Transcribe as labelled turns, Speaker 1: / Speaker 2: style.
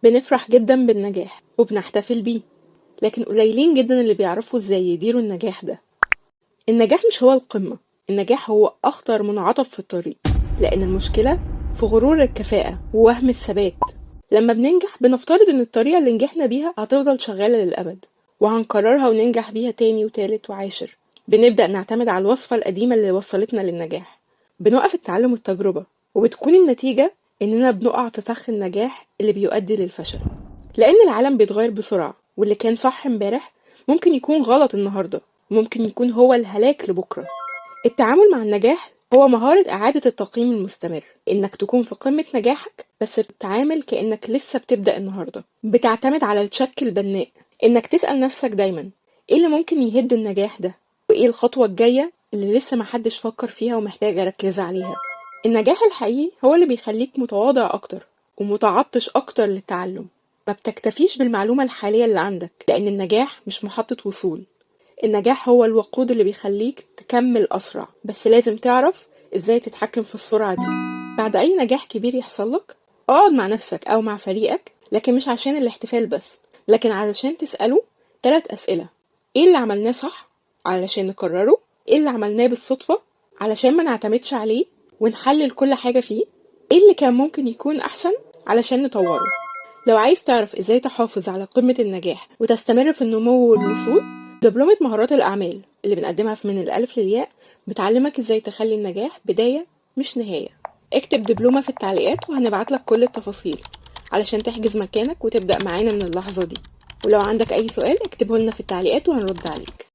Speaker 1: بنفرح جدا بالنجاح وبنحتفل بيه، لكن قليلين جدا اللي بيعرفوا ازاي يديروا النجاح ده. النجاح مش هو القمة، النجاح هو أخطر منعطف في الطريق، لأن المشكلة في غرور الكفاءة ووهم الثبات. لما بننجح بنفترض إن الطريقة اللي نجحنا بيها هتفضل شغالة للأبد، وهنكررها وننجح بيها تاني وتالت وعاشر. بنبدأ نعتمد على الوصفة القديمة اللي وصلتنا للنجاح، بنوقف التعلم والتجربة، وبتكون النتيجة إننا بنقع في فخ النجاح اللي بيؤدي للفشل. لأن العالم بيتغير بسرعة، واللي كان صح امبارح ممكن يكون غلط النهاردة، ممكن يكون هو الهلاك لبكرة. التعامل مع النجاح هو مهارة إعادة التقييم المستمر، إنك تكون في قمة نجاحك بس بتتعامل كأنك لسه بتبدأ النهاردة. بتعتمد على الشك البناء، إنك تسأل نفسك دايما إيه اللي ممكن يهد النجاح ده، وإيه الخطوة الجاية اللي لسه محدش فكر فيها ومحتاج أركز عليها. النجاح الحقيقي هو اللي بيخليك متواضع أكتر ومتعطش أكتر للتعلم. ما بتكتفيش بالمعلومة الحالية اللي عندك، لأن النجاح مش محطة وصول. النجاح هو الوقود اللي بيخليك تكمل أسرع، بس لازم تعرف إزاي تتحكم في السرعة دي. بعد أي نجاح كبير يحصل لك، اقعد مع نفسك أو مع فريقك، لكن مش عشان الاحتفال بس، لكن علشان تسأله 3 أسئلة. إيه اللي عملناه صح علشان نكرره؟ إيه اللي عملناه بالصدفة علشان ما نعتمدش عليه ونحلل كل حاجة فيه؟ إيه اللي كان ممكن يكون أحسن علشان نطوره؟ لو عايز تعرف إزاي تحافظ على قمة النجاح وتستمر في النمو والوصول، دبلومة مهارات الأعمال اللي بنقدمها في من الألف للياء بتعلمك إزاي تخلي النجاح بداية مش نهاية. اكتب دبلومة في التعليقات وهنبعتلك كل التفاصيل علشان تحجز مكانك وتبدأ معانا من اللحظة دي. ولو عندك أي سؤال اكتبه لنا في التعليقات وهنرد عليك.